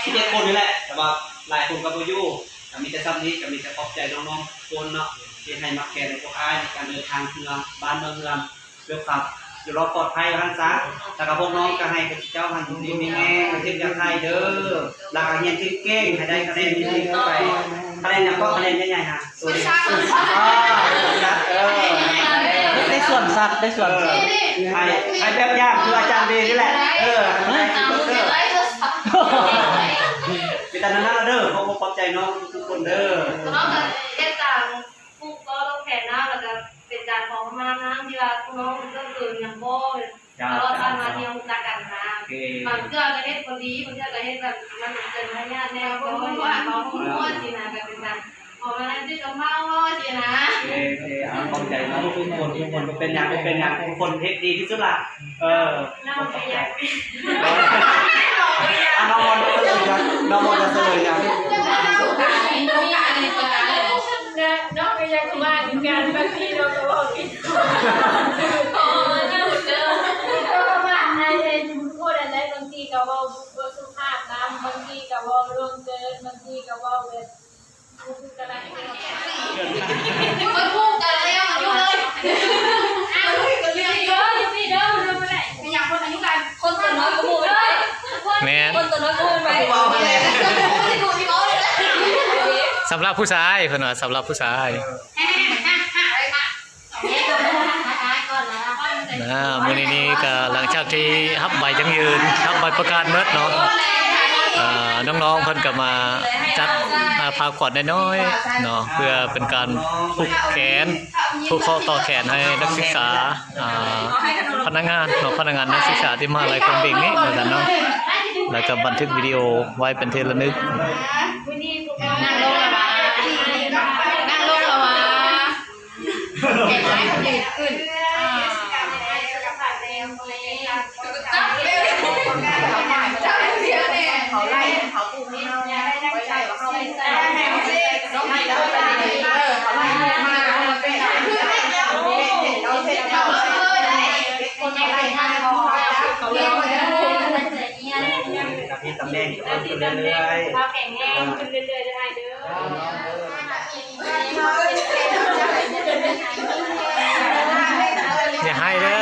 ສິບເອັດຄົນນີ້ແຫຼະ ແຕ່ວ່າຫຼາຍຄົນກໍບໍ່ຢູ່ ກໍມີແຕ່ສ່ຳນີ້ ກໍມີແຕ່ຂອບໃຈນ້ອງໆທຸກຄົນເນາະ ທີ່ໃຫ້ມັກແຄນໃນພວກອ້າຍໃນການເດີນທາງເພື່ອບ້ານເມືອງເຮືອນ ດ້ວຍຄວາມຢູ່ລອດປອດໄພວ່າຊັ້ນຊະ ແລ້ວກໍພວກນ້ອງກໍໃຫ້ພະເຈົ້າຫັ້ນຢູ່ດີມີແຮງ ເຈັບຢ່າໄຂ້ເດີ ແລ້ວກໍຮຽນເກັ່ງໆ ໃຫ້ໄດ້ຄະແນນດີໆຂຶ້ນໄປ ຄະແນນຫຍັງເກາະ ຄະແນນໃຫຍ່ໆຫາ ໄດ້ສວນສັດ ໄດ້ສວນສັດ ເອີ ໃຫ້ ໃຫ້ແບບຢ່າງຄືອາຈານເບນີ້ແຫຼະ ເອີ ໃຫ້ເບິ່ງເດີ ເປັນຕານັ້ນລະເດີ ຂໍຂອບໃຈນ້ອງທຸກໆຄົນເດີ ເຮັດຕາມຜູ້ກໍຕ້ອງແຜນນະ ແລ້ວກໍເປັນການຂໍຂະມານຳທີ່ວ່ານ້ອງເກີດເກີນຫຍັງບໍ່ ຕະຫຼອດຜ່ານມາທີ່ເຮົາຮູ້ຈັກກັນນະ ບາງເທື່ອກໍເຮັດບໍ່ດີ ບາງເທື່ອກໍເຮັດແບບມັນເກີນໄລຍະແດ່ ບໍ່ຮູ້ວ່າບໍ່ຮູ້ວ່າຊີ້ນະ ກໍເປັນການ ເພາະວ່ານັ້ນຄືກຳເມົາຊີ້ນະ ໂອເຄ ໂອເຄ ເອົາ ຂອບໃຈເນາະ ທຸກຄົນ ທຸກຄົນ ບໍ່ເປັນຫຍັງ ບໍ່ເປັນຫຍັງ ທຸກຄົນເຮັດດີທີ່ສຸດລະ ເອີ ນ້ອງກໍຢາກ ເອົາ ນ້ອງມອນສະເຫຼີຍຫຍັງ ນ້ອງມອນຈະສະເຫຼີຍຫຍັງ ນ້ອງກໍຢາກວ່າຄືກັນ ບາງທີນ້ອງກໍເວົ້າຜິດ ຂໍໂທດເດີ ເພາະວ່າ ອັນ ເວົ້າອັນໃດ ບາງທີກໍເວົ້າບໍ່ສຸພາບນຳ ບາງທີກໍເວົ້າລ່ວງເກີນ ບາງທີກໍເວົ້າແບບ ແມ່ນ ຄົນຕົວນ້ອຍກວ່າໝູ່ໄປ ສຳລັບຜູ້ຊາຍ ເພິ່ນວ່າສຳລັບຜູ້ຊາຍ. ອ່າ ມື້ນີ້ນີ້ກໍຫຼັງຈາກທີ່ຮັບໃບຢັ້ງຢືນ ຮັບໃບປະກາດໝົດເນາະ ອ່າ ນ້ອງໆເພິ່ນກໍມາຈັດ ອ່າ ຜ້າກວາດນ້ອຍໆເນາະ ເພື່ອເປັນການຜູກແຂນ ຜູກຂໍ້ຕໍ່ແຂນໃຫ້ນັກສຶກສາ ອ່າ ພະນັກງານເນາະ ພະນັກງານນັກສຶກສາທີ່ມະຫາໄລຂົງເບັງນີ້ວ່າຊັ້ນເນາະ ແລ້ວກໍບັນທຶກວິດີໂອໄວ້ເປັນທີ່ລະນຶກ. ນັ່ງລົງລະຫວາ ນັ່ງລົງລະຫວາ. ເກັບໄວ້ ຢືນຂຶ້ນ ອ່າ ແຂງແຮງຂຶ້ນເລື້ອຍໆເດີອ້າຍເດີ. ຢ່າໄຫ້ເດີ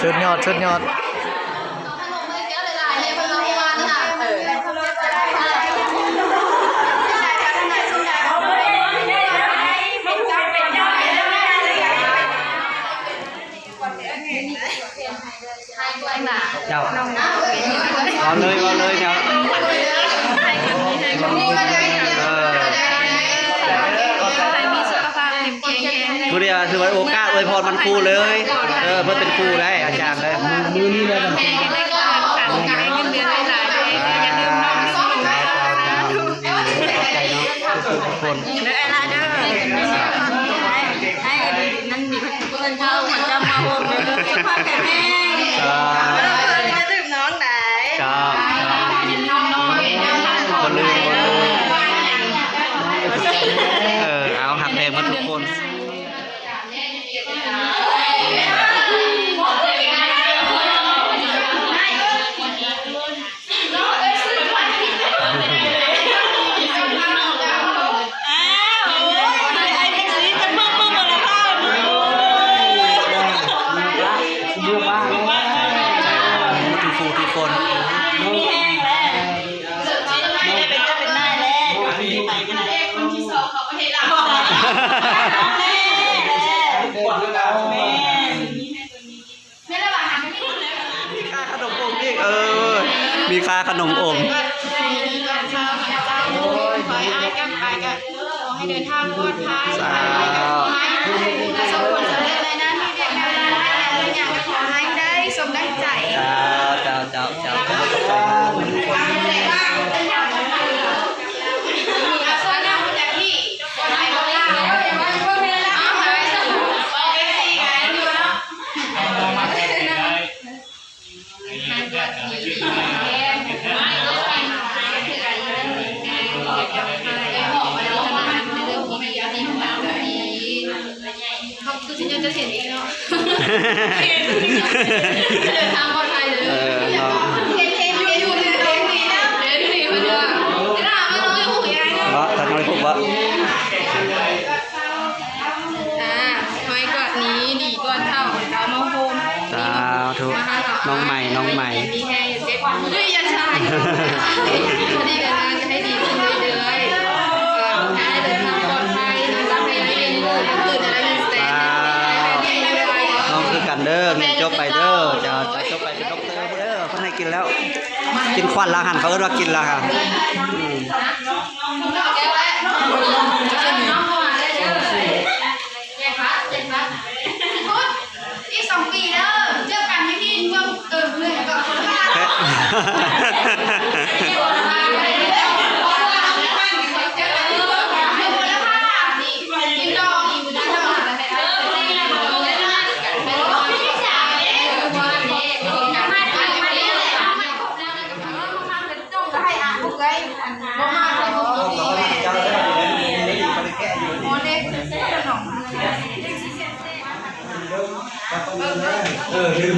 ສຸດຍອດ ສຸດຍອດ. ເຈົ້າ ເວົ້າເລີຍ ເວົ້າເລີຍເຈົ້າ ເອີ ໃຫ້ມີສຸຂະພາບແຂງແຮງ ມື້ນີ້ຖືວ່າໂອກາດອວຍພອນວັນຄູເລີຍ ເອີ ເພິ່ນເປັນຄູໄດ໋ ອາຈານເດີ ມື້ນີ້ແຫຼະ ແຂງແຮງ ໄດ້ເງິນເດືອນຫຼາຍໆເດີ ຢ່າລືມເນາະ ຂອບໃຈເນາະ ທຸກໆຄົນເດີ ອ້າຍຫຼ້າເດີ ໃຫ້ ໃຫ້ອັນນັ້ນມີເພິ່ນເຂົ້າເພິ່ນຈຳມາໂຮມເດີ ສຸຂະພາບແຂງແຮງ ເຈົ້າ ຢ່າລືມນ້ອງໄດ໋ ເຈົ້າ ບໍ່ລືມ ບໍ່ລືມ ເອີ ເອົາ ຮັກແພງໝົດທຸກຄົນ. ມີຄ່າຂະໜົມອົມອີກ ເອີ ມີຄ່າຂະໜົມອົມ ຂໍໃຫ້ເດີນທາງປອດໄພ ສາທຸ ປະສົບຜົນສຳເລັດໃນໜ້າທີ່ວຽກງານ ຫຍັງກໍຂໍໃຫ້ໄດ້ສົມດັ່ງໃຈ ເຈົ້າ ເຈົ້າ ເຈົ້າ ເຈົ້າ. ຄືຊິຍັງຈະເຫັນອີກເນາະ ເດີນທາງປອດໄພເດີ ເອີ ເນາະ ເຫັນ ເຫັນຢູ່ ເຫັນຢູ່ ເຫັນດີເນາະ ເຫັນດີເພິ່ນວ່າ ເວລາມານ້ອງໄດ້ຮູ້ຍາຍເນາະ ເນາະ ຖ້ານ້ອງໄດ້ຮູ້ບໍ່ ອ່າ ຫ້ອຍກອດນີ້ດີກວ່າເກົ່າ ເອົາມາໂຮມ ສາທຸ ມາຫາເຮົາ ນ້ອງໃໝ່ ນ້ອງໃໝ່ ມີແຮງ ເຈັບ ເຮີ້ຍ ຢ່າຊາຍ ດີກັນນານ ໃຫ້ດີຂຶ້ນເລື້ອຍໆ ເອີ ໃຫ້ເດີນທາງປອດໄພ ນອນຫຼັບໃຫ້ໄດ້ເງິນໝື່ນ ຕື່ນໃຫ້ໄດ້ເງິນແສນ ສາທຸ ໃຫ້ໄດ້ເງິນຫຼາຍໆ ນ້ອງຄືກັນເດີ ຮຽນຈົບໄປເດີ ເຈົ້າ ເຈົ້າຈົບໄປເປັນດັອກເຕີພຸ້ນເດີ ເພິ່ນໃຫ້ກິນແລ້ວ ກິນຂວັນລະຫັ້ນ ເຂົາເອີ້ນວ່າກິນລະຫັ້ນ ອືມ ແຈກບັດ ແຈກບັດ ອີກສອງປີເດີ ເຈີກັນຢູ່ທີ່ເມືອງ ເອີ ເມືອງຫຍັງເກາະ ແພະ ເອີ ລືມ.